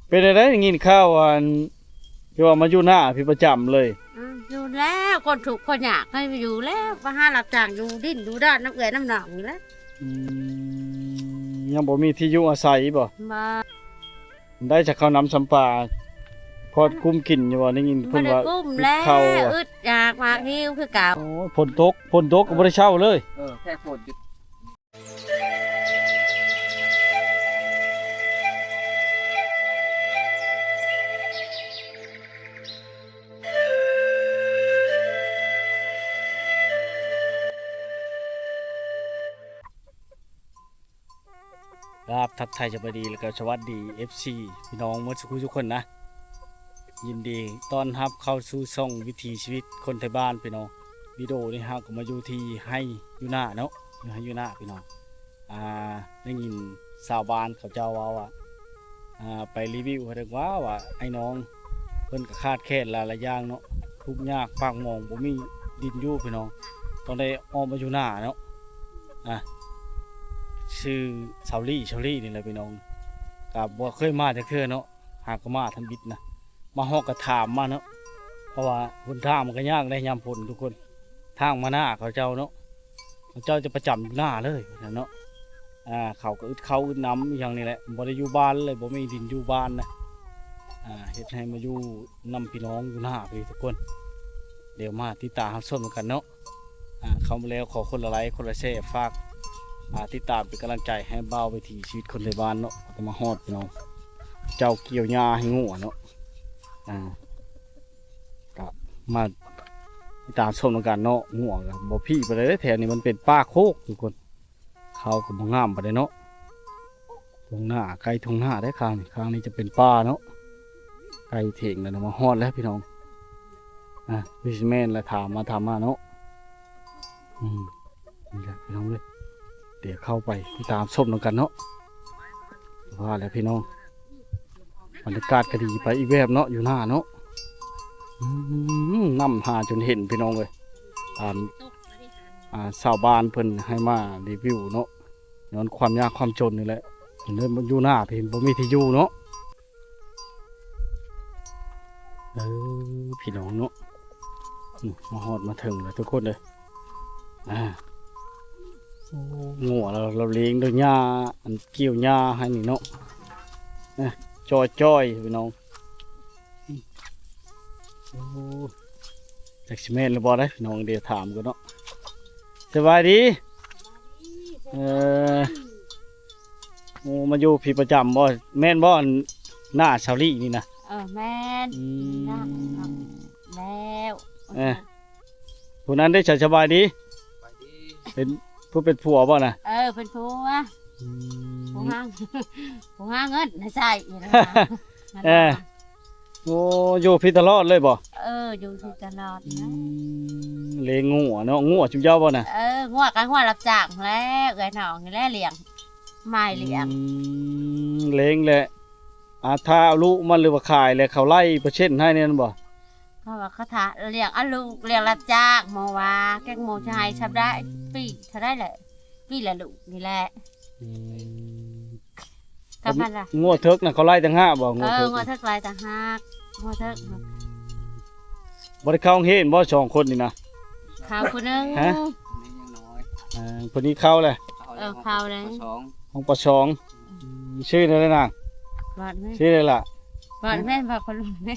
ເປັນຈັ່ງໃດ ໄດ້ຍິນຂ່າວອັນ ທີ່ວ່າມາຢູ່ນາພີ້ປະຈຳເລີຍ? ອືມ ຢູ່ແລ້ວ ຄົນທຸກຄົນຍາກໃຫ້ຢູ່ແລ້ວ ໄປຫາຮັບຈ້າງຢູ່ດິນຢູ່ດອນນຳເອື້ອຍນຳນ້ອງນີ້ແຫຼະ. ອືມ ຍັງບໍ່ມີທີ່ຢູ່ອາໄສບໍ່? ບໍ່. ໄດ້ຈາກເຂົ້ານ້ຳຊຳປາ ພໍກຸ້ມກິນຢູ່ບໍ່? ໄດ້ຍິນເພິ່ນວ່າ ບໍ່ໄດ້ກຸ້ມແລ້ວ ເຂົ້າ ອຶດຢາກມາຫິວຄືເກົ່າ. ໂອ້ຍ ຝົນຕົກ ຝົນຕົກກໍບໍ່ໄດ້ເຊົາເລີຍ. ເອີ ແຄ່ຝົນ ກາບທັກທາຍສະບາຍດີ ແລ້ວກໍສະຫວັດດີ ເອັຟຊີ ພີ່ນ້ອງໝົດສູ່ຜູ້ສູ່ຄົນນະ. ຍິນດີຕ້ອນຮັບເຂົ້າສູ່ຊ່ອງວິຖີຊີວິດຄົນໄທບ້ານພີ່ນ້ອງ. ວິດີໂອນີ້ເຮົາກໍມາຢູ່ທີ່ໄຮ່ຢູ່ນາເນາະ ຢູ່ໄຮ່ຢູ່ນາພີ່ນ້ອງ. ອ່າ ໄດ້ຍິນຊາວບ້ານເຂົາເຈົ້າເວົ້າວ່າ ອ່າ ໄປຣີວິວເພິ່ນວ່າ ວ່າອ້າຍນ້ອງເພິ່ນກໍຂາດແຄນຫຼາຍໆຢ່າງເນາະ ທຸກຍາກປາກໝອງ ບໍ່ມີດິນຢູ່ພີ່ນ້ອງ ຕ້ອງໄດ້ອອກມາຢູ່ນາເນາະ. ອ່າ ຊື່ຊາວລີ ຊາວລີນີ້ແຫຼະພີ່ນ້ອງ ກໍບໍ່ເຄີຍມາຈັກເທື່ອເນາະ ຫາກໍມາທຳອິດນະ ມາຮອດກໍຖາມມາເນາະ ເພາະວ່າຫົນທາງມັນກໍຍາກໃດຍາມຝົນທຸກຄົນ ທາງມານາເຂົາເຈົ້າເນາະ ເຂົາເຈົ້າຈະປະຈຳຢູ່ນາເລີຍເນາະ. ອ່າ ເຂົາກໍອຶດເຂົ້າອຶດນ້ຳອີ່ຫຍັງນີ້ແຫຼະ ບໍ່ໄດ້ຢູ່ບ້ານເລີຍ ບໍ່ມີດິນຢູ່ບ້ານນະ. ອ່າ ເຮັດໃຫ້ມາຢູ່ນຳພີ່ນ້ອງຢູ່ນາພີ້ທຸກຄົນ. ດຽວມາຕິດຕາມຮັບຊົມນຳກັນເນາະ. ອ່າ ເຂົ້າມາແລ້ວຂໍຄົນລະໄລ ຄົນລະແຊ ຝາກ ອ່າ ຕິດຕາມເປັນກຳລັງໃຈໃຫ້ບ່າວວິຖີຊີວິດຄົນໄທບ້ານເນາະ. ກໍມາຮອດພີ່ນ້ອງ ເຈົ້າກ່ຽວຫຍ້າໃຫ້ງົວເນາະ. ອ່າ ກະມາຕິດຕາມຊົມນຳກັນເນາະ. ງົວກໍບໍ່ພີ້ປານໃດເດ້ ແຖວນີ້ມັນເປັນປ່າໂຄກທຸກຄົນ ເຂົ້າກໍບໍ່ງາມປານໃດເນາະ. ທົ່ງນາ ໃກ້ທົ່ງນາເດ້ຂ້າງນີ້ ຂ້າງນີ້ຈະເປັນປ່າເນາະ. ໃກ້ເຖິງແລ້ວນະ ມາຮອດແລ້ວພີ່ນ້ອງ. ອ່າ ຄືຊິແມ່ນລະ ຖາມມາ ຖາມມາເນາະ. ອືມ ນີ້ແຫຼະພີ່ນ້ອງເອີຍ ດຽວເຂົ້າໄປຕິດຕາມຊົມນຳກັນເນາະ. ວ່າແລ້ວພີ່ນ້ອງ ບັນຍາກາດກໍດີໄປອີກແບບເນາະ ຢູ່ນາເນາະ. ອືມ ນ້ຳຫາຈົນເຫັນພີ່ນ້ອງເອີຍ ຕາມ ອ່າ ຊາວບ້ານເພິ່ນໃຫ້ມາຣີວິວເນາະ. ຍ້ອນຄວາມຍາກຄວາມຈົນນີ້ແຫຼະ ເພິ່ນເລີຍມາຢູ່ນາພີ້ ບໍ່ມີທີ່ຢູ່ເນາະ. ເອີ ພີ່ນ້ອງເນາະ ນີ້ມາຮອດມາເຖິງແລ້ວທຸກຄົນເອີຍ. ອ່າ ໂອ້ ງົວລາວ ລາວລ້ຽງດ້ວຍຫຍ້າ ອັນກ່ຽວຫຍ້າໃຫ້ນີ້ເນາະ. ອ່າ ຈ່ອຍໆ ພີ່ນ້ອງ. ໂອ້ ຈັກຊິແມ່ນຫຼືບໍ່ເດ້ພີ່ນ້ອງ ດຽວຖາມກ່ອນເນາະ. ສະບາຍດີ. ເອີ ໂອ້ ມາຢູ່ພີ້ປະຈຳບໍ່? ແມ່ນບໍ່ ອັນ ນາສາວລີນີ້ນະ? ເອີ ແມ່ນ. ອືມ ນາແລ້ວ. ເອີ ຜູ້ນັ້ນເດ້ ສະບາຍດີ? ສະບາຍດີ. ເປັນ ຜູ້ເປັນຜົວບໍ່ນະ? ເອີ ເປັນຜົວ. ອືມ ຜູ້ຫາ ຜູ້ຫາເງິນໃຫ້ໃຊ້ນີ້ນະ. ເອີ ໂອ້ ຢູ່ພີ້ຕະຫຼອດເລີຍບໍ່? ເອີ ຢູ່ພີ້ຕະຫຼອດ. ອື ນະ ລ້ຽງງົວເນາະ. ງົວຊຸມເຈົ້າບໍ່ນະ? ເອີ ງົວກໍງົວຮັບຈ້າງແຫຼະ ເອື້ອຍນ້ອງນີ້ແຫຼະລ້ຽງ ໝາຍລ້ຽງ. ອືມ ລ້ຽງແຫຼະ. ອ່າ ຖ້າເອົາລູກມັນ ຫຼືວ່າຂາຍແລ້ວ ເຂົາໄລ່ເປີເຊັນໃຫ້ແມ່ນບໍ່? ເຂົາວ່າເຂົາຖ້າລ້ຽງເອົາລູກ ລ້ຽງຮັບຈ້າງ ໝໍວ່າແກງໝໍຈະໃຫ້ຊຳໃດ ປີເທົ່າໃດແຫຼະ ປີລະລູກນີ້ແຫຼະ. ອືມ ກັບຫັ້ນລະ ງົວເຖິກນະ ເຂົາໄລ່ຕ່າງຫາກບໍ່? ເອີ ງົວເຖິກ ງົວເຖິກໄລ່ຕ່າງຫາກ ງົວເຖິກ. ອືມ ບໍ່ໄດ້ເຂົ້າໂຮງຮຽນບໍ່ ສອງຄົນນີ້ນະ? ເຂົ້າຜູ້ໜຶ່ງ. ຮະ? ເອີ ຜູ້ນີ້ເຂົ້າແລ້ວ. ເອີ ເຂົ້າແລ້ວ ຫ້ອງ ປ.ສອງ. ອືມ ຊື່ແນວໃດນາງ? ບອດແມ່ ຊື່ແນວລະ? ບອດແມ່ ບອກຄົນລຸງແມ່.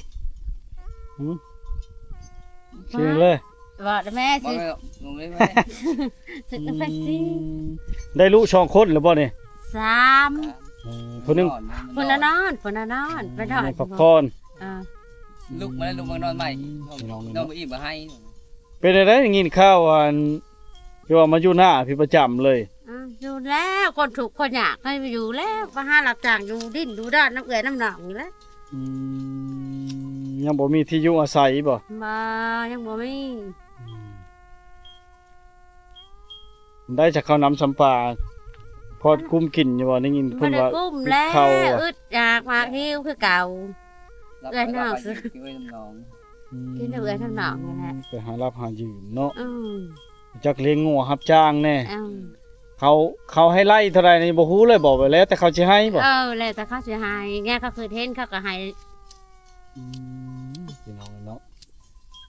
ຫື? ຊື່ເລີຍ. ບອດແມ່ ຊື່ ບອດແມ່ ລຸງເລີຍແມ່. ຊື່ແມ່ຊິ. ອືມ ໄດ້ລູກສອງຄົນແລ້ວບໍ່ນີ້? ສາມ. ເອີ ຜູ້ໜຶ່ງ ຜູ້ນະນອນ ຜູ້ນະນອນ ໄປນອນ ໄປພັກຜ່ອນ. ອ່າ ລຸກມາແລ້ວ ລຸກມານອນໃໝ່. ອືມ ນອນບໍ່ອີ່ມບໍ່ໄຫ້. ເປັນຈັ່ງໃດ ໄດ້ຍິນຂ່າວອັນ ທີ່ວ່າມາຢູ່ນາພີ້ປະຈຳເລີຍ? ອ່າ ຢູ່ແລ້ວ ຄົນທຸກຄົນຍາກໃຫ້ຢູ່ແລ້ວ ໄປຫາຮັບຈ້າງຢູ່ດິນຢູ່ດອນນຳເອື້ອຍນຳນ້ອງນີ້ແຫຼະ. ອືມ ຍັງບໍ່ມີທີ່ຢູ່ອາໄສບໍ່? ບໍ່ ຍັງບໍ່ມີ. ອືມ ໄດ້ຈາກເຂົ້ານ້ຳຊຳປາ ພໍກຸ້ມກິນຢູ່ບໍ່? ໄດ້ຍິນເພິ່ນວ່າ ບໍ່ໄດ້ກຸ້ມແລ້ວ ເຂົ້າອະ ອຶດຢາກມາຫິວຄືເກົ່າ. ເອື້ອຍນ້ອງ ກິນເອື້ອຍນ້ຳໜອງ. ອືມ ກິນເອື້ອຍນ້ຳໜອງນີ້ແຫຼະ ໄປຫາຮັບຫາຢືມເນາະ. ອືມ ຈັກລ້ຽງງົວຮັບຈ້າງແດ່. ອືມ ເຂົາ ເຂົາໃຫ້ໄລ່ເທົ່າໃດນີ້ບໍ່ຮູ້ເລີຍບໍ່? ແລ້ວແຕ່ເຂົາຊິໃຫ້ບໍ່? ເອີ ແລ້ວແຕ່ເຂົາຊິໃຫ້ ແນວເຂົາຄິດເຫັນເຂົາກໍໃຫ້. ອືມ ພີ່ນ້ອງເນາະ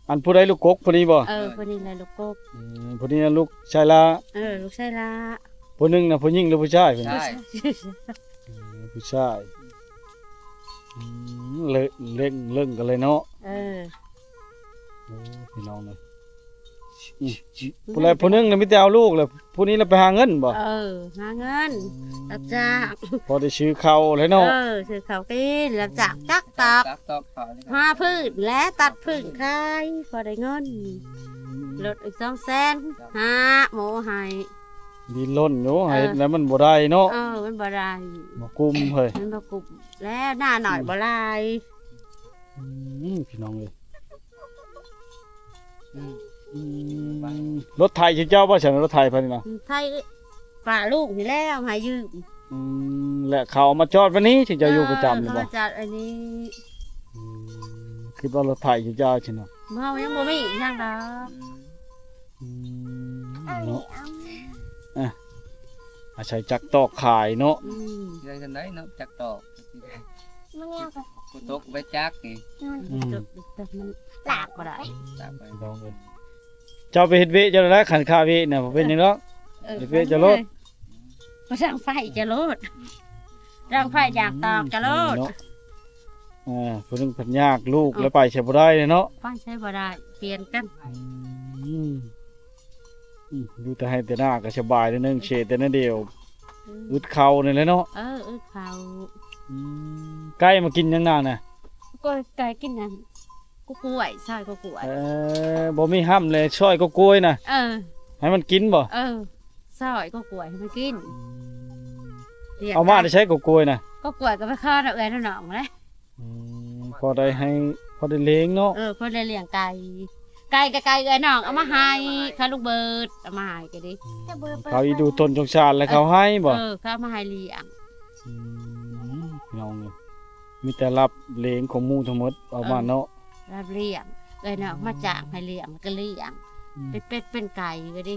ອັນຜູ້ໃດລູກກົກຜູ້ນີ້ບໍ່? ເອີ ຜູ້ນີ້ແຫຼະລູກກົກ. ອືມ ຜູ້ນີ້ນະລູກຊາຍຫຼ້າ. ເອີ ລູກຊາຍຫຼ້າ. ຜູ້ໜຶ່ງນະຜູ້ຍິງຫຼືຜູ້ຊາຍ? ຜູ້ຊາຍ. ເອີ ຜູ້ຊາຍ. ອືມ ເລິ້ງ ເລິ້ງ ເລິ້ງກັນເລີຍເນາະ. ເອີ ໂອ້ ພີ່ນ້ອງເອີຍ ອືມ ຜູ້ໃດຜູ້ໜຶ່ງລະມີແຕ່ເອົາລູກ ລະຜູ້ນີ້ລະໄປຫາເງິນບໍ່? ເອີ ຫາເງິນ ອືມ ຮັບຈ້າງ ພໍໄດ້ຊື້ເຂົ້າແຫຼະເນາະ. ເອີ ຊື້ເຂົ້າກິນ ຮັບຈ້າງຕັກຕອກ ຕັກຕອກເຂົ້ານີ້ ຫາຟືນ ແລະຕັດຟືນຂາຍ ພໍໄດ້ເງິນ. ອືມ ລົດອີກສອງແສນ ຫາໝໍໃຫ້ ດິ້ນລົນຢູ່ ເອີ ເຮັດແລ້ວມັນບໍ່ໄດ້ເນາະ. ເອີ ມັນບໍ່ໄດ້ ບໍ່ກຸ້ມເຮີ້ຍ ມັນບໍ່ກຸ້ມ ແລ້ວໜ້າໜ້ອຍ ອືມ ບໍ່ຫຼາຍ. ອືມ ພີ່ນ້ອງເອີຍ ອືມ ອືມ ລົດໄຖຊື່ເຈົ້າບໍ່? ຊັ້ນລົດໄຖໃຜນີ້ນະ? ໄຖປ້າລຸງນີ້ແຫຼະ ເອົາໃຫ້ຢືມ. ອືມ ແລະເຂົາເອົາມາຈອດໄວ້ນີ້ ທີ່ເຈົ້າຢູ່ປະຈຳນີ້ບໍ່? ເອີ ເຂົາມາຈອດໄວ້ນີ້. ອືມ ຄິດວ່າລົດໄຖຊື່ເຈົ້າຊັ້ນນະ? ບໍ່ ຍັງບໍ່ມີຫຍັງດອກ. ອືມ ເນາະ ອ່ະ ອາໄສຈັກຕອກຂາຍເນາະ. ອືມ ເຮັດຈັ່ງໃດເນາະ ຈັກຕອກ ມັນຍາວກວ່າ ກູຕົກໄປຈັກນີ້. ອືມ ມັນຕາກບໍ່ໄດ້ ຕາກໄປ. ເຈົ້າໄປເຮັດວຽກເຈົ້າໄດ້ ຄັນຄ່າວຽກນະ ບໍ່ເປັນຫຍັງດອກ. ເອີ ເຮັດວຽກເຈົ້າໂລດ ບໍ່ຊ່າງໄຟເຈົ້າໂລດ ຊ່າງໄຟຢາກຕອກເຈົ້າໂລດ. ເອີ ຜູ້ໜຶ່ງເພິ່ນຍາກ ລູກ ເອີ ແລ້ວໄປໃສບໍ່ໄດ້ເນາະ ໄປໃສບໍ່ໄດ້ ປ່ຽນກັນ. ອືມ ອືມ ຢູ່ແຕ່ໄຮ່ແຕ່ນາກໍສະບາຍໜ້ອຍໜຶ່ງ ເສຍແຕ່ໜ້ອຍດຽວ. ອືມ ອຶດເຂົ້ານີ້ແຫຼະເນາະ. ເອີ ອຶດເຂົ້າ. ອືມ ໄກ່ມາກິນຫຍັງນານະ? ກໍໄກ່ກິນອັນ ກົກກ້ວຍ ຊອຍກົກກ້ວຍ. ເອີ ບໍ່ມີຫ້ຳເລີຍ ຊອຍກົກກ້ວຍນະ. ເອີ ໃຫ້ມັນກິນບໍ່? ເອີ ຊອຍກົກກ້ວຍໃຫ້ມັນກິນ. ອືມ ລ້ຽງ ເອົາມາແຕ່ໃສກົກກ້ວຍນະ? ກົກກ້ວຍກໍໄປຂໍນຳເອື້ອຍນຳນ້ອງແຫຼະ. ອືມ ພໍໄດ້ໃຫ້ ພໍໄດ້ລ້ຽງເນາະ. ເອີ ພໍໄດ້ລ້ຽງໄກ່ ໄກ່ກໍໄກ່ເອື້ອຍນ້ອງເອົາມາໃຫ້ ຂ້າລູກເບີດເອົາມາໃຫ້ກໍດີ. ອືມ ເຂົາອີ່ດູຕົນສົງສານແລ້ວເຂົາໃຫ້ບໍ່? ເອີ ເຂົາເອົາມາໃຫ້ລ້ຽງ. ອືມ ພີ່ນ້ອງເອີຍ ມີແຕ່ຮັບລ້ຽງຂອງໝູ່ທັງໝົດເອົາມາເນາະ. ເອີ ຮັບລ້ຽງ ເອື້ອຍນ້ອງມາຈ້າງໃຫ້ລ້ຽງ ແລ້ວກໍລ້ຽງ. ອືມ ເປັນເປັດເປັນໄກ່ກໍດີ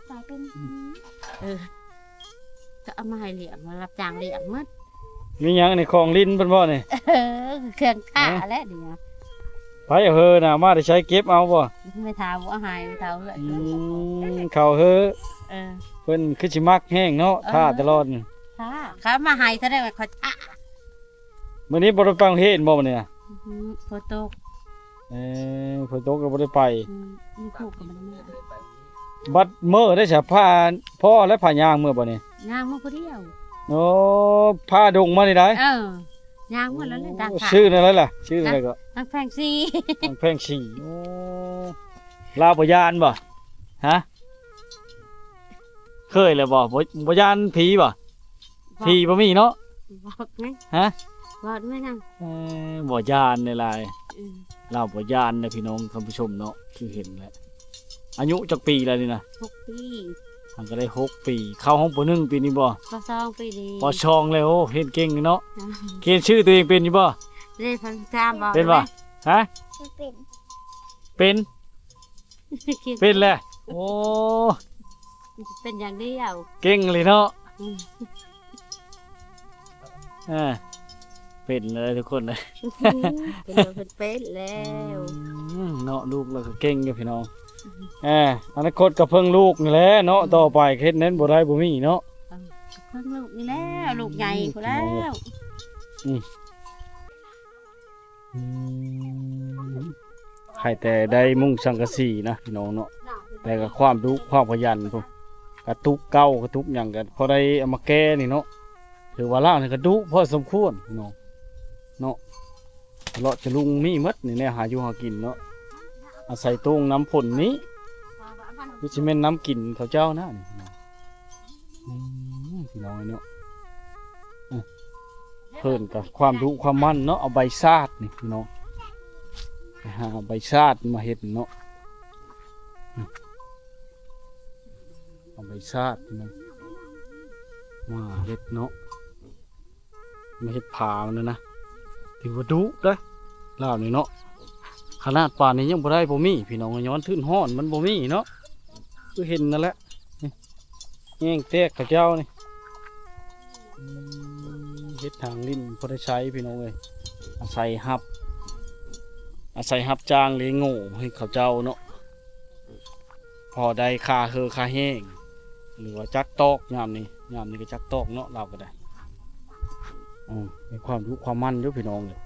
ກາຍເປັນ ອືມ ເອີ ກໍເອົາມາໃຫ້ລ້ຽງ ມາຮັບຈ້າງລ້ຽງໝົດ. ມີຫຍັງນີ້ ຂອງຫຼິ້ນເພິ່ນບໍ່ນີ້? ເອີ ເຄື່ອງຄ້າແຫຼະນີ້. ໃຜເຮີນະ ມາແຕ່ໃສ ເກັບເອົາບໍ່? ແມ່ເຖົ້າເອົາໃຫ້ ແມ່ເຖົ້າເຮືອນ. ອືມ ເຂົາເຮີ ເອີ ເພິ່ນຄືຊິມັກແຮງເນາະ ເອີ ຖ້າຕະຫຼອດນີ້. ຖ້າ ເຂົາມາໃຫ້ເທົ່າໃດຂ້ອຍຖ້າ. ມື້ນີ້ບໍ່ໄດ້ໄປໂຮງຮຽນບໍ່ມື້ນີ້ນະ? ອືມ ຝົນຕົກ. ເອີ ຝົນຕົກກໍບໍ່ໄດ້ໄປ. ອືມ ມີຄູກໍບໍ່ໄດ້ມາ. ບັດມື້ໄດ້ສະ ພາ ພໍ່ແລະພາຍ່າງເມືອບໍ່ນີ້? ຍ່າງມາຜູ້ດຽວ. ໂອ້ ພາດົງມານີ້ໄດ໋? ເອີ ຍ່າງມາແລ້ວແຫຼະ. ໂອ້ ທາງ ຊື່ແນວໃດລະ? ຊື່ແນວໃດກໍ? ທາງແພງສີ. ທາງແພງສີ. ໂອ້ ລາວບໍ່ຢ້ານບໍ່? ຮະ? ເຄີຍແລ້ວບໍ່? ບໍ່ ບໍ່ຢ້ານຜີບໍ່? ບໍ່ ຜີບໍ່ມີເນາະ. ບໍ່ ຮະ? ບໍ່ ບໍ່ຫຍັງ. ເອີ ບໍ່ຢ້ານຫຼາຍໆ. ອືມ ລາວບໍ່ຢ້ານເດ້ພີ່ນ້ອງທ່ານຜູ້ຊົມເນາະ ຄືເຫັນແຫຼະ. ອາຍຸຈັກປີແລ້ວນີ້ນະ? ຫົກປີ. ຫາກໍໄດ້ຫົກປີ. ເຂົ້າຫ້ອງ ປໍໜຶ່ງ ປີນີ້ບໍ່? ປໍສອງ ປີນີ້. ປໍສອງແລ້ວ. ໂອ້ ຮຽນເກັ່ງເນາະ. ອືມ ຮຽນຊື່ຕົວເອງເປັນຢູ່ບໍ່? ເປັນບໍ່? ຮະ? ເປັນ ເປັນ. ເປັນແຫຼະ. ໂອ້ ເປັນຢ່າງດຽວ. ເກັ່ງເລີຍເນາະ. ອືມ ເອີ ເປັນເລີຍທຸກຄົນເລີຍ. ເປັນແລ້ວ ເພິ່ນເປັນແລ້ວ. ອືມ ເນາະ ລູກລາວກໍເກັ່ງຢູ່ພີ່ນ້ອງ. ອືມ ເອີ ອະນາຄົດກໍເພິ່ງລູກນີ້ແຫຼະເນາະ. ອືມ ຕໍ່ໄປເຮັດແນວໃດບໍ່ໄດ້ບໍ່ມີເນາະ. ເອີ ເພິ່ງລູກນີ້ແຫຼະ ອືມ ລູກໃຫຍ່ພຸ້ນແລ້ວ. ອືມ ອືມ ໃຫ້ແຕ່ໄດ້ມຸງສັງກະສີນະພີ່ນ້ອງເນາະ. ແຕ່ກໍຄວາມດຸຄວາມຂະຫຍັນພຸ້ນ ກະຕຸກເກົ່າກະຕຸກຫຍັງກໍພໍໄດ້ເອົາມາແກ່ນີ້ເນາະ. ຖືວ່າລາວນີ້ກໍດຸພໍສົມຄວນພີ່ນ້ອງເນາະ. ເລາະຈະລຸງມີໝົດນີ້ ແນວຫາຢູ່ຫາກິນເນາະ. ອາໄສໂຕ່ງນ້ຳຝົນນີ້ ຄືຊິແມ່ນນ້ຳກິນເຂົາເຈົ້ານະນີ້. ອືມ ພີ່ນ້ອງເນາະ ເອີ ເພິ່ນກໍຄວາມດຸຄວາມໝັ່ນເນາະ. ເອົາໃບສາດນີ້ພີ່ນ້ອງ ໄປຫາເອົາໃບສາດມາເຮັດເນາະ. ເອົາໃບສາດນີ້ມາເຮັດເນາະ. ມາເຮັດຜາມັນນະ ຖືວ່າດຸເດ້ລາວນີ້ເນາະ. ຂະໜາດປານນີ້ຍັງບໍ່ໄດ້ ບໍ່ມີພີ່ນ້ອງ ຍ້ອນທຶນຮ້ອນມັນບໍ່ມີເນາະ ຄືເຫັນນັ້ນແຫຼະ. ນີ້ ແຍງແຕກເຂົາເຈົ້ານີ້. ອືມ ເຮັດທາງຫຼິ້ນພໍໄດ້ໃຊ້ພີ່ນ້ອງເອີຍ. ອາໄສຮັບ ອາໄສຮັບຈ້າງລ້ຽງງົວໃຫ້ເຂົາເຈົ້າເນາະ. ພໍໄດ້ຄ່າເຫື່ອຄ່າແຮງ ຫຼືວ່າຈັກຕອກຍາມນີ້. ຍາມນີ້ກໍຈັກຕອກເນາະ ລາວກໍໄດ້. ອືມ ມີຄວາມດຸຄວາມໝັ່ນຢູ່ພີ່ນ້ອງເອີຍ.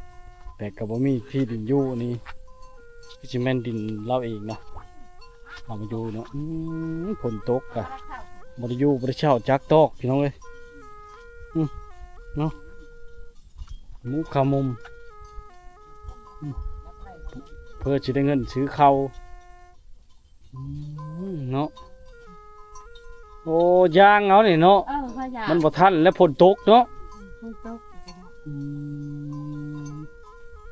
ແຕ່ກໍບໍ່ມີທີ່ດິນຢູ່ນີ້ ຄືຊິແມ່ນດິນລາວເອງເນາະ. ເຮົາມາຢູ່ເນາະ. ອືມ ຝົນຕົກກະບໍ່ໄດ້ຢູ່ບໍ່ໄດ້ເຊົ່າຈັກຕອກພີ່ນ້ອງເອີຍ. ອືມ ເນາະ ມຸຂະມຸມ. ອືມ ເພື່ອຊິໄດ້ເງິນຊື້ເຂົ້າ. ອືມ ເນາະ. ໂອ້ ຍ່າງເອົານີ້ເນາະ. ເອີ ເພາະວ່າມັນບໍ່ທັນແລ້ວ ຝົນຕົກເນາະ. ຝົນຕົກ. ອືມ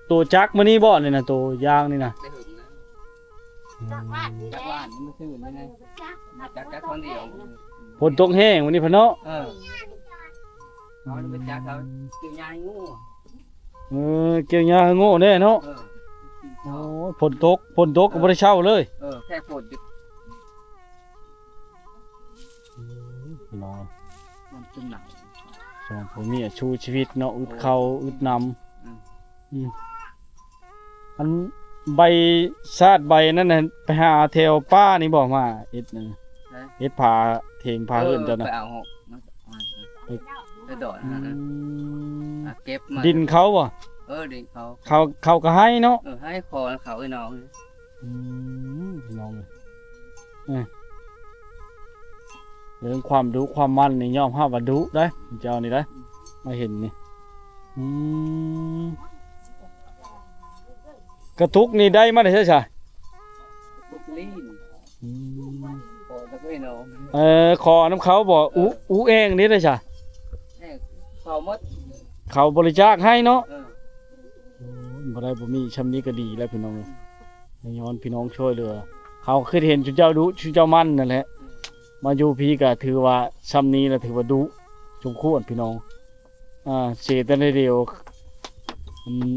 ໂຕຈັກມື້ນີ້ບໍ່ນີ້ນະ ໂຕຍ່າງນີ້ນະ? ໄດ້ເຖິງແລ້ວ. ອືມ ຈັກວານມື້ຊື່ນີ້ນະ ຈັກ ຈັກຄົນດຽວ. ຝົນຕົກແຮງມື້ນີ້ພຸ້ນເນາະ. ເອີ ເຮົາໄປຈັກເຂົາ ອືມ ກິນຫຍ້າໃຫ້ງົວ. ເອີ ກ່ຽວຫຍ້າໃຫ້ງົວແດ່ເນາະ. ເອີ ໂອ້ຍ ຝົນຕົກ ຝົນຕົກກໍບໍ່ໄດ້ເຊົາເລີຍ. ເອີ ແຄ່ຝົນຢູ່. ອືມ ພີ່ນ້ອງ ມັນເປັນໜັງ ສອງຜົວເມຍສູ້ຊີວິດເນາະ ອຶດເຂົ້າ ໂອ້ຍ ອຶດນ້ຳ. ອືມ ອືມ ອັນໃບ ຊາດໃບນັ້ນນະ ໄປຫາແຖວປ່ານີ້ບໍ່ ມາເຮັດນັ້ນນະ? ເຮັດຜ້າເຖິງຜ້າເຮືອນເຈົ້ານະ. ເອີ ໄປເອົາ ມາ ມາ ໄປ ໄປດອຍຫັ້ນນະ. ອືມ ຫາເກັບມາ. ດິນເຂົາບໍ່? ເອີ ດິນເຂົາ. ເຂົາ ເຂົາກໍໃຫ້ເນາະ. ເອີ ໃຫ້ຂໍເຂົາ ເອີ ນ້ອງ. ອືມ ພີ່ນ້ອງເອີຍ ເອີ ເລື່ອງຄວາມດຸຄວາມໝັ່ນນີ້ຍອມຮັບວ່າດຸໄດ໋ ເຈົ້ານີ້ໄດ໋ ມາເຫັນນີ້. ອືມ ກະຕຸກນີ້ໄດ້ມາແຕ່ໃສຊະ? ຕຸກລີ້ນ. ອືມ ຂໍຈາກເອື້ອຍນ້ອງ. ເອີ ຂໍນຳເຂົາບໍ່? ອຸ ເອີ ອຸແອ່ງນີ້ໄດ້ຊະ? ເອີ ເຂົາໝົດ ເຂົາບໍລິຈາກໃຫ້ເນາະ. ເອີ ໂອ້ຍ ບໍ່ໄດ້ບໍ່ມີຊ່ຳນີ້ກໍດີແລ້ວພີ່ນ້ອງເອີຍ. ຍ້ອນພີ່ນ້ອງຊ່ວຍເຫຼືອ ເຮົາຄິດເຫັນຊຸມເຈົ້າດຸ ຊຸມເຈົ້າໝັ່ນນັ້ນແຫຼະ. ມາຢູ່ພີ້ກໍຖືວ່າຊ່ຳນີ້ລະຖືວ່າດຸສົມຄວນພີ່ນ້ອງ. ອ່າ ເສຍແຕ່ໜ້ອຍດຽວ. ອືມ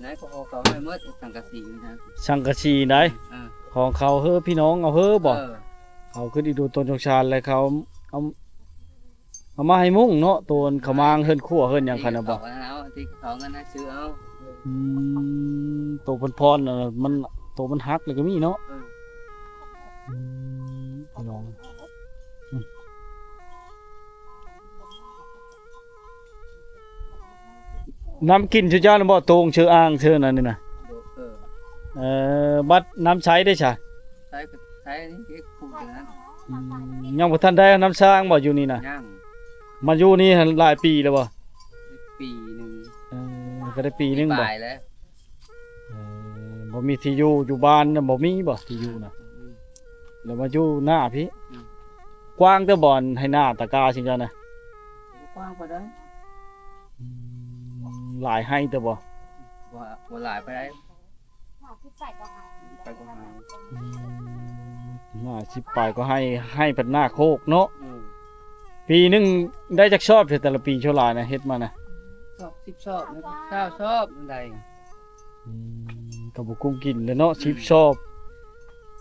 ນັ້ນກໍເຂົາໃຫ້ໝົດ ສັງກະສີນະ ສັງກະສີໄດ໋. ເອີ ຂອງເຂົາເຮີພີ່ນ້ອງເອົາເຮີບໍ່? ເອີ ເຂົາຄິດອີກດູຕົນສົງສານ ແລະເຂົາເອົາ ເອົາມາໃຫ້ມຸງເນາະ ໂຕອັນຂະມ້າງເຮືອນຄົວເຮືອນຫຍັງຄັນນະບໍ່? ທີ່ເຂົາເອົາ ທີ່ເຂົາເອົາເງິນໃຫ້ຊື້ເອົາ. ອືມ ໂຕເພິ່ນພອນນະ ມັນ ໂຕມັນຫັກແລ້ວກໍມີເນາະ. ເອີ ອືມ ພີ່ນ້ອງ ອືມ ນ້ຳກິນເຈົ້ານະບໍ່? ໂຕ່ງເຊີອ່າງເຊີນັ້ນນີ້ນະ. ເອີ ເອີ ບັດນ້ຳໃຊ້ເດ້ຊະ? ໃຊ້ກໍໃຊ້ນີ້ ເຮັດຂູດຢູ່ນັ້ນ. ອືມ ຍັງບໍ່ທັນໄດ້ເອົານ້ຳສ້າງບໍ່ຢູ່ນີ້ນະ? ຍັງ. ມາຢູ່ນີ້ຫັ້ນຫຼາຍປີແລ້ວບໍ່? ປີໜຶ່ງ. ເອີ ກໍໄດ້ປີໜຶ່ງບໍ່? ປາຍແລ້ວ. ເອີ ບໍ່ມີທີ່ຢູ່ ຢູ່ບ້ານນະບໍ່ມີບໍ່ທີ່ຢູ່ນະ? ອືມ ແລ້ວມາຢູ່ໜ້າພີ້. ອືມ ກວ້າງແຕ່ບໍ່ ໃຫ້ໜ້າຕາກ້າຊິເຈົ້ານະ? ກວ້າງປານໃດ. ອືມ ຫຼາຍໄຮ່ແຕ່ບໍ່? ບໍ່ ບໍ່ຫຼາຍປານໃດ. ຫ້າສິບປາຍກວ່າໄຮ່. ອືມ ຫ້າສິບປາຍກວ່າໄຮ່ ໄຮ່ພັດໜ້າໂຄກເນາະ. ເອີ ປີໜຶ່ງໄດ້ຈັກຊອບແຕ່ລະປີ ໂຊລານະ ເຮັດມານະ? ຊອບ ສິບຊອບ ຊາວຊອບໄດ້. ອືມ ກໍບໍ່ກຸ້ມກິນແລ້ວເນາະ. ອືມ ສິບຊອບ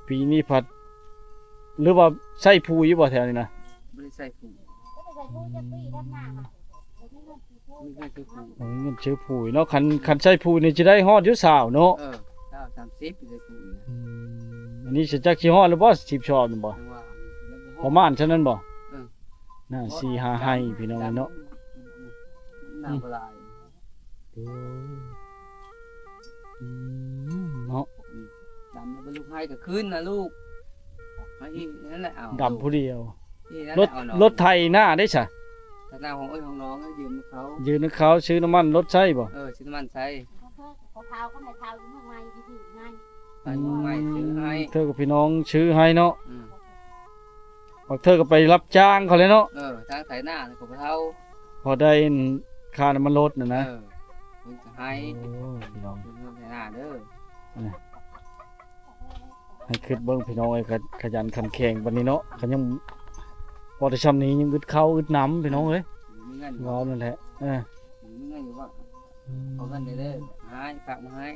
ປີນີ້ພັດ ຫຼືວ່າໃສ່ປຸ໋ຍຢູ່ບໍ່ແຖວນີ້ນະ? ບໍ່ໄດ້ໃສ່ປຸ໋ຍ. ອືມ ມີເງິນຊື້ປຸ໋ຍ ໂອ້ ເງິນຊື້ປຸ໋ຍເນາະ. ຄັນ ຄັນໃສ່ປຸ໋ຍນີ້ຈະໄດ້ຮອດຢູ່ຊາວເນາະ. ເອີ ຊາວ ສາມສິບ ໃສ່ປຸ໋ຍນະ. ອືມ ອັນນີ້ຊິຈັກຊິຮອດຫຼືບໍ່ ສິບຊອບນີ້ບໍ່? ປະມານຊ່ຳນັ້ນບໍ່? ເອີ ໜ້າສີ່ຫ້າໄຮ່ພີ່ນ້ອງເນາະ. ອືມ ໜ້າບໍ່ຫຼາຍ. ອືມ ເອີ ອືມ ເນາະ. ອືມ ດຳແລ້ວເປັນລູກໄຮ່ກໍຄືນນະລູກ. ເອົາອີກນັ້ນແຫຼະ ເອົາ ດຳຜູ້ດຽວ. ລົດ ລົດໄຖນາເດ້ຊະ? ໄຖນາຂອງເອື້ອຍຂອງນ້ອງ ຢືມເຂົາ ຢືມເຂົາຊື້ນ້ຳມັນລົດໃຊ້ບໍ່? ເອີ ຊື້ນ້ຳມັນໃຊ້. ເຂົາເຖົ້າກໍໃຫ້ເຖົ້າຢູ່ເມືອງໃໝ່ ຢູ່ທີ່ໃຫຍ່ ໄປເມືອງໃໝ່ຊື້ໃຫ້. ເຖົ້າກັບພີ່ນ້ອງຊື້ໃຫ້ເນາະ. ອືມ ບາງເທື່ອກໍໄປຮັບຈ້າງເຂົາແຫຼະເນາະ. ເອີ ທາງໄຖນາຂອງເຖົ້າ ພໍໄດ້ຄ່ານ້ຳມັນລົດນະນະ. ເອີ ເພິ່ນກໍໃຫ້. ໂອ້ ພີ່ນ້ອງ ເພິ່ນໄຖນາເດີ. ໃຫ້ຄິດເບິ່ງພີ່ນ້ອງເອີຍ ຂະ ຂະຫຍັນຂັນແຂງປານນີ້ເນາະ. ຄັນຍັງພໍໄດ້ຊ່ຳນີ້ ຍັງອຶດເຂົ້າອຶດນ້ຳພີ່ນ້ອງເອີຍ. ມີເງິນ ເວົ້ານັ້ນແຫຼະ. ເອີ ມີເງິນຢູ່ບໍ່? ອືມ ເອົາເງິນເດີ ໃຫ້ ຝາກມາໃຫ້.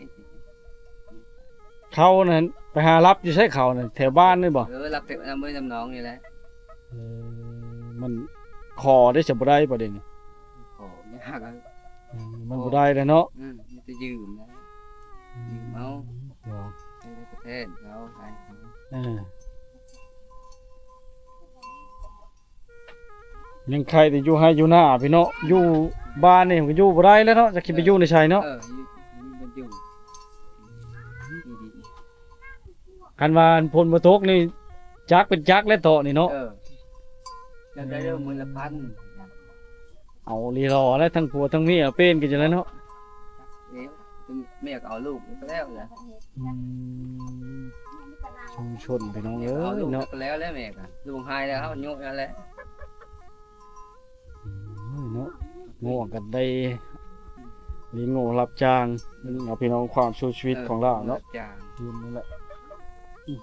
ເຂົ້ານັ້ນໄປຫາຮັບຢູ່ໃສເຂົ້ານັ້ນ? ແຖວບ້ານນີ້ບໍ່? ເອີ ຮັບແຖວນຳເມືອງນຳໜອງນີ້ແຫຼະ. ເອີ ມັນຂໍໄດ້ ສະບໍ່ໄດ້ປະເດັນນີ້ ຂໍຍາກ ອືມ ມັນບໍ່ໄດ້ແລ້ວເນາະ ອືມ ມີແຕ່ຢືມນະ ຢືມເອົາ ບໍ່ໄດ້ໄປແທນເຂົາ ຂາຍເຂົາ ເອີ ຍັງໄຄແຕ່ຢູ່ໄຮ່ຢູ່ນາພີ່ເນາະ ຢູ່ບ້ານນີ້ມັນກໍຢູ່ບໍ່ໄດ້ແລ້ວເນາະ ຈັກຊິໄປຢູ່ໃນໃສເນາະ ເອີ ຢູ່ ຢູ່ ຢູ່ ຄັນວ່າຝົນບໍ່ຕົກນີ້ ຈັກເປັນຈັກແລ້ວເຕາະນີ້ເນາະ ເອີ ຢາກໄດ້ເດີ ມື້ລະພັນ ເອົາລີລໍແລ້ວ ທັງຜົວທັງເມຍເປັນກັນຢູ່ແລ້ວເນາະ ເອີ ແມ່ກໍເອົາລູກໄປແລ້ວລະ ອືມ ຊຸມຊົນພີ່ນ້ອງເອີຍເນາະ ແລ້ວແລ້ວແມ່ກໍລູກຫາຍແລ້ວ ເຮົາໂຍກນັ້ນແຫຼະ ໂອ້ຍເນາະ ງົວກໍໄດ້ລ້ຽງງົວຮັບຈ້າງ ເອົາພີ່ນ້ອງ ຄວາມສູ້ຊີວິດຂອງລາວເນາະ ເອີ ຮັບຈ້າງ ຢູ່ນີ້ແຫຼະ ອືມ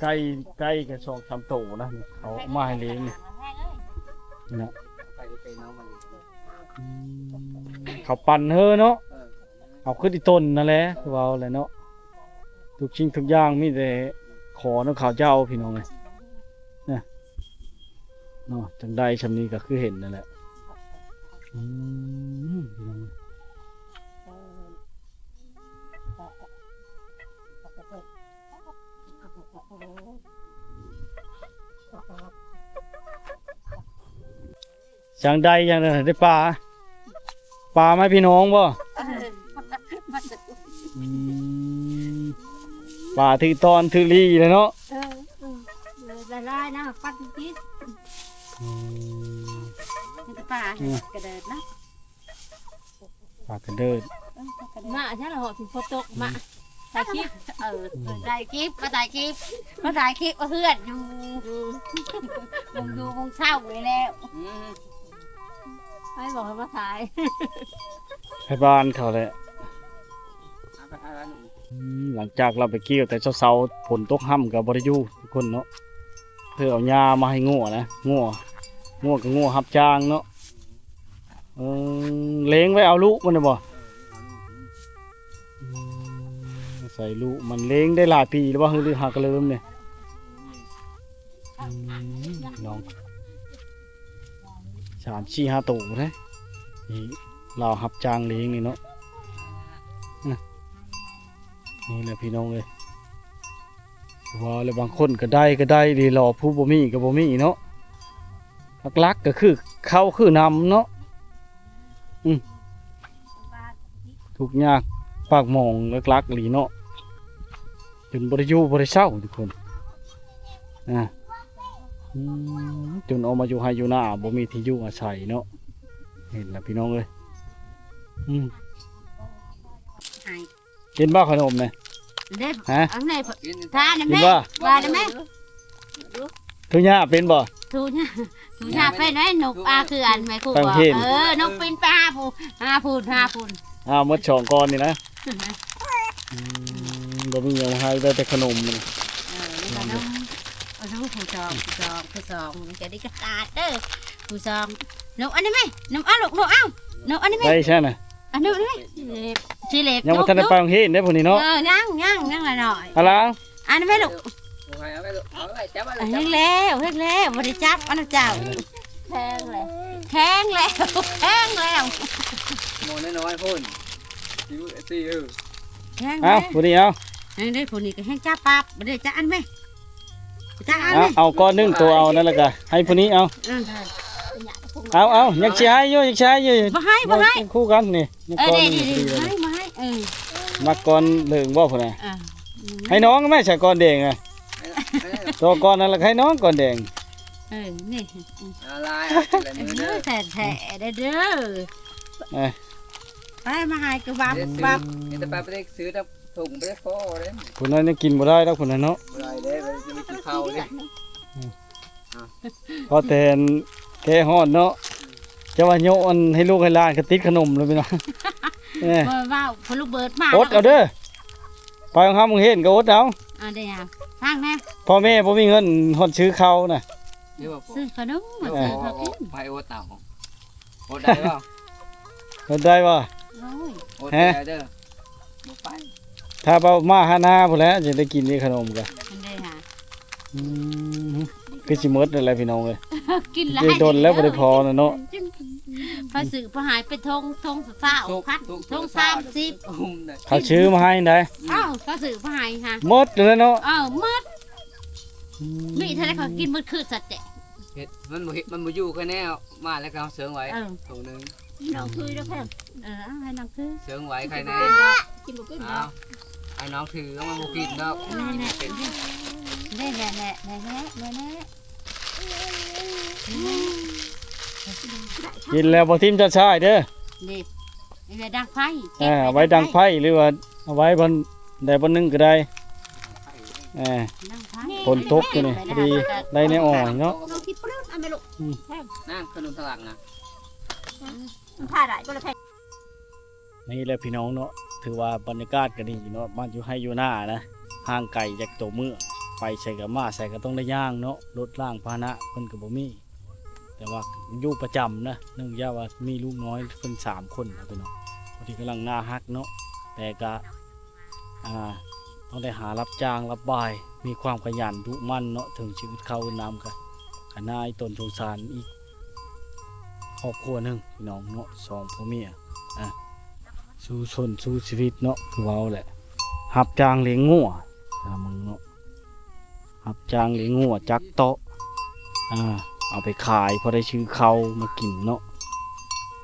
ໄກ່ ໄກ່ກໍສອງສາມໂຕນະ ເອົາມາໃຫ້ລ້ຽງນີ້ ນີ້ນະ ໄກ່ໄປເອົາມາລ້ຽງ ອືມ ເຂົາປັ່ນເຮີເນາະ ເອີ ເອົາຄືອີ່ຕົນນັ້ນແຫຼະ ຄືເວົ້າແຫຼະເນາະ ທຸກສິ່ງທຸກຢ່າງມີແຕ່ຂໍນຳເຂົາເຈົ້າ ພີ່ນ້ອງເອີຍ ນະ ເນາະ ຈັ່ງໄດ້ຊ່ຳນີ້ກໍຄືເຫັນນັ້ນແຫຼະ ອືມ ພີ່ນ້ອງເອີຍ ຈັ່ງໄດ້ ຈັ່ງໄດ້ ໄດ້ປາ ປາມາໃຫ້ພີ່ນ້ອງບໍ່? ເອີ ອືມ ປາຖືກຕອນຖືກລີ້ແລ້ວເນາະ ເອີ ເອີ ຫຼາຍໆນະ ປັດກິນ ອືມ ມີແຕ່ປາ ອືມ ກະເດີດນະ ປາກະເດີດ ເອີ ປາກະເດີດ ມາຊັ້ນລະ ເຫາະ ຝົນຕົກ ມາ ອືມ ຖ່າຍຄລິບ ເອີ ອືມ ຖ່າຍຄລິບ ມາຖ່າຍຄລິບ ມາຖ່າຍຄລິບວ່າເຮືອນຢູ່ ອືມ ມຸງຢູ່ມຸງເຊົ້ານີ້ແລ້ວ ອືມ ໃຜບອກໃຫ້ມາຖ່າຍ ໃຫ້ບ້ານເຂົາແຫຼະ ອືມ ຫຼັງຈາກລາວໄປກ່ຽວແຕ່ເຊົ້າໆ ຝົນຕົກຮ່ຳກໍບໍ່ໄດ້ຢູ່ທຸກຄົນເນາະ ເພື່ອເອົາຫຍ້າມາໃຫ້ງົວນະ ງົວ ງົວກໍງົວຮັບຈ້າງເນາະ ເອີ ລ້ຽງໄວ້ເອົາລູກມັນນະບໍ່? ອືມ ໃສ່ລູກມັນລ້ຽງໄດ້ຫຼາຍປີແລ້ວບໍ່ ຫຼືຫາກະເລີ່ມນີ້? ອືມ ນ້ອງ ສາມ ສີ່ ຫ້າໂຕເດ້ ທີ່ລາວຮັບຈ້າງລ້ຽງນີ້ເນາະ ອືມ ນີ້ແຫຼະພີ່ນ້ອງເອີຍ ວ່າແລ້ວບາງຄົນກໍໄດ້ ກໍໄດ້ດີຫຼໍ ຜູ້ບໍ່ມີກໍບໍ່ມີເນາະ ຫຼັກໆກໍຄືເຂົ້າຄືນ້ຳເນາະ ອືມ ທຸກຍາກປາກໝອງຫຼັກໆອີ່ຫຼີເນາະ ຈົນບໍ່ໄດ້ຢູ່ບໍ່ໄດ້ເຊົາທຸກຄົນ ອ່າ ອືມ ຈົນອອກມາຢູ່ໄຮ່ຢູ່ນາບໍ່ມີທີ່ຢູ່ອາໄສເນາະ ເຫັນລະພີ່ນ້ອງເອີຍ ອືມ ໃຫ້ ກິນບໍ່ຂະໜົມນີ້? ເດ້ ຮະ? ອັນນີ້ ທານແມ່ ກິນບໍ່? ວ່າແມ່ ຖືຫຍ້າເປັນບໍ່? ຖືຫຍ້າ ຖືຫຍ້າເປັນໄດ໋ ນົກອາ ຄືອັນແມ່ຄູບອກ ເອີ ນົກປີນໄປຫາຜູ້ ຫາຜູ້ ຫາຜູ້ ອ້າວ ໝົດສອງກ້ອນນີ້ນະ ອືມ ບໍ່ມີຫຍັງໃຫ້ ໄດ້ແຕ່ຂະໜົມນີ້ ເອີ ນີ້ຂະໜົມ ເອົາ ຜູ້ສອງ ຜູ້ສອງ ຜູ້ສອງ ມັນຈະໄດ້ກະຕາດເດີ ຜູ້ສອງ ນົກອັນນີ້ແມ່ ນົກເອົາລູກ ນົກເອົາ ນົກອັນນີ້ແມ່ ໄດ້ຊັ້ນນະ ອັນນີ້ນີ້ ຊິເລັກ ຍັງບໍ່ທັນໄດ້ໄປໂຮງຮຽນເດ້ຜູ້ນີ້ເນາະ ເອີ ຍັງ ຍັງ ຍັງໜ້ອຍໆ ອາລາ ອັນນັ້ນແມ່ລູກ ເອົາໄວ້ ເອົາໄວ້ ຈັບໄວ້ ເຮັດແລ້ວ ເຮັດແລ້ວ ບໍ່ໄດ້ຈັບ ອັນນັ້ນເຈົ້າ ແຂງແລ້ວ ແຂງແລ້ວ ແຂງແລ້ວ ໝໍນ້ອຍໆພຸ້ນ ຊິເອີ ແຂງແລ້ວ ເອົາ ຜູ້ນີ້ເອົາ ນີ້ເດ້ ຜູ້ນີ້ກໍແຮງຈັບປັບ ບໍ່ໄດ້ຈັບອັນແມ່ ຈັບອັນ ເອົາ ແມ່ ເອົາກ້ອນໜຶ່ງ ໂຕເອົານັ້ນ ແລ້ວກໍໃຫ້ຜູ້ນີ້ເອົາ ເອີ ເອົາ ເອົາ ຍັງຊິໃຫ້ຢູ່ ຍັງຊິໃຫ້ຢູ່ ບໍ່ໃຫ້ ບໍ່ໃຫ້ ເປັນຄູ່ກັນນີ້ ເອີ ນີ້ ນີ້ ນີ້ ບໍ່ໃຫ້ ບໍ່ໃຫ້ ເອີ ມັກກ້ອນເຫຼືອງບໍ່ພຸ້ນນະ ອ່າ ໃຫ້ນ້ອງແມ່ ໃສ່ກ້ອນແດງນະ ໃຫ້ ໃຫ້ ໂຕກ້ອນນັ້ນລະໃຫ້ນ້ອງກ້ອນແດງ ເອີ ນີ້ ອາ ລາຍ ເອົາແຕ່ລະມື້ເດີ ແທ້ໆເດີ ເອີ ໄປມາໃຫ້ກະວັບ ເດ້ ວັບ ນີ້ແຕ່ໄປບໍ່ໄດ້ຊື້ ຖົງບໍ່ໄດ້ພໍເດ້ ຜູ້ນັ້ນຍັງກິນບໍ່ໄດ້ດອກ ຜູ້ນັ້ນເນາະ ບໍ່ໄດ້ເດ້ ບໍ່ໄດ້ກິນເຂົ້າເດ້ ອືມ ພໍແຕ່ແກ້ຮ້ອນເນາະ ຈະວ່າໂຍະອັນໃຫ້ລູກໃຫ້ຫຼານກໍຕິດຂະໜົມແລ້ວພີ່ນ້ອງ ເອີ ບໍ່ເວົ້າ ພໍລູກເບີດມາ ອົດເອົາເດີ ໄປໂຮງຮຳໂຮງຮຽນກໍອົດເອົາ ອັນໃດຫຍັງ ຟັງແດ່ ພໍ່ແມ່ບໍ່ມີເງິນຮອດຊື້ເຂົ້ານະ ຊື້ຂະໜົມ ຊື້ເຂົ້າກິນ ໄປອົດເອົາ ອົດໄດ້ບໍ່? ອົດໄດ້ບໍ່? ໂອ້ຍ ອົດໄດ້ເດີ ບໍ່ໄປ ຖ້າເວົ້າມາຫາໜ້າພຸ້ນແຫຼະ ຈະໄດ້ກິນນີ້ຂະໜົມກະ ອັນໃດຫາ ອືມ ຄືຊິໝົດນັ້ນແຫຼະພີ່ນ້ອງເອີຍ ກິນຫຼາຍ ໄດ້ດົນແລ້ວບໍ່ໄດ້ພໍນະເນາະ. ເຂົາຊື້ມາໃຫ້ເປັນຖົງ ຖົງຊາວພັນ ຖົງສາມສິບ ເຂົາຊື້ມາໃຫ້ໃດ໋. ເອົ້າ ເຂົາຊື້ມາໃຫ້ຫະ ໝົດແລ້ວເນາະ. ເອີ ໝົດ ອືມ ມີເທົ່າໃດເຂົາກິນໝົດຄືສັດແຈະ. ເຮັດ ມັນບໍ່ເຮັດ ມັນບໍ່ຢູ່ແຄ່ແນວ ມາແລ້ວກໍເຊີງໄວ້ ເອີ ຖົງໜຶ່ງ. ນ້ອງຄືແລ້ວແພງ ເອີ ເອົາໃຫ້ນ້ອງຄື ເຊີງໄວ້ໃຄ່ແນ່ ກິນບໍ່ເປັນດອກ ເອົາໃຫ້ນ້ອງຖື ມັນບໍ່ກິນດອກ. ແນ່ໆ ແນ່ໆ ແນ່ໆ ແນ່ໆ ແນ່ໆ. ກິນແລ້ວບໍ່ຖິ້ມຈອດຊາຍເດີ. ນີ້ ນີ້ໄວ້ດັງໄຟ ອ່າ ເກັບໄວ້ ໄວ້ດັງໄຟ ດັງໄຟ ຫຼືວ່າເອົາໄວ້ບ່ອນໃດບ່ອນໜຶ່ງກໍໄດ້. ອ່າ ດັງໄຟ ຝົນຕົກຢູ່ນີ້ ພໍດີໄດ້ແນວອ່ອຍເນາະ. ນ້ອງຄິດປຶ້ມ ເອົາແມ່ລູກ ອືມ ແພງ ນາງ ຂະໜົມທາງຫຼັງນະ ມັນພາໄດ້ບໍ່ລະແພງ. ນີ້ແຫຼະພີ່ນ້ອງເນາະ ຖືວ່າບັນຍາກາດກໍດີເນາະ ບ້ານຢູ່ໄຮ່ຢູ່ນານະ ຫ່າງໄກຈາກຕົວເມືອງ ໄປໃສກໍມາໃສກໍຕ້ອງໄດ້ຍ່າງເນາະ ລົດລາງພາຫະນະເພິ່ນກໍບໍ່ມີ ແຕ່ວ່າຢູ່ປະຈຳນະ ເນື່ອງຈາກວ່າມີລູກນ້ອຍເພິ່ນສາມຄົນນະພີ່ນ້ອງ ຜູ້ທີ່ກຳລັງໜ້າຮັກເນາະ ແຕ່ກໍ ອ່າ ຕ້ອງໄດ້ຫາຮັບຈ້າງຮັບບາຍ ມີຄວາມຂະຫຍັນດຸໝັ່ນເນາະ ເຖິງຊີວິດເຂົ້ານ້ຳກໍ ກໍໜ້າອີ່ຕົນສົງສານອີກ ຄອບຄົວໜຶ່ງພີ່ນ້ອງເນາະ ສອງຜົວເມຍ ອ່າ ສູ້ຊົນສູ້ຊີວິດເນາະ ຄືເວົ້າແຫຼະ ຮັບຈ້າງລ້ຽງງົວ ແຕ່ລະມື້ເນາະ ຮັບຈ້າງລ້ຽງງົວ ຈັກເຕາະ ອ່າ ເອົາໄປຂາຍ ພໍໄດ້ຊື້ເຂົ້າມາກິນເນາະ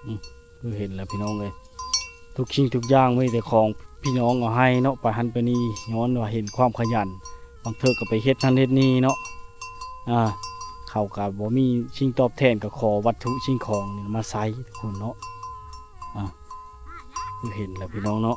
ອືມ ຄືເຫັນແຫຼະພີ່ນ້ອງເອີຍ ທຸກສິ່ງທຸກຢ່າງມີແຕ່ຂອງພີ່ນ້ອງເອົາໃຫ້ເນາະ ໄປຫັ້ນໄປນີ້ ຍ້ອນວ່າເຫັນຄວາມຂະຫຍັນ ບາງເທື່ອກໍໄປເຮັດນັ້ນເຮັດນີ້ເນາະ ອ່າ ເຂົາກໍບໍ່ມີສິ່ງຕອບແທນ ກໍຂໍວັດຖຸສິ່ງຂອງນີ້ມາໃຊ້ທຸກຄົນເນາະ ອ່າ ຄືເຫັນແຫຼະພີ່ນ້ອງເນາະ.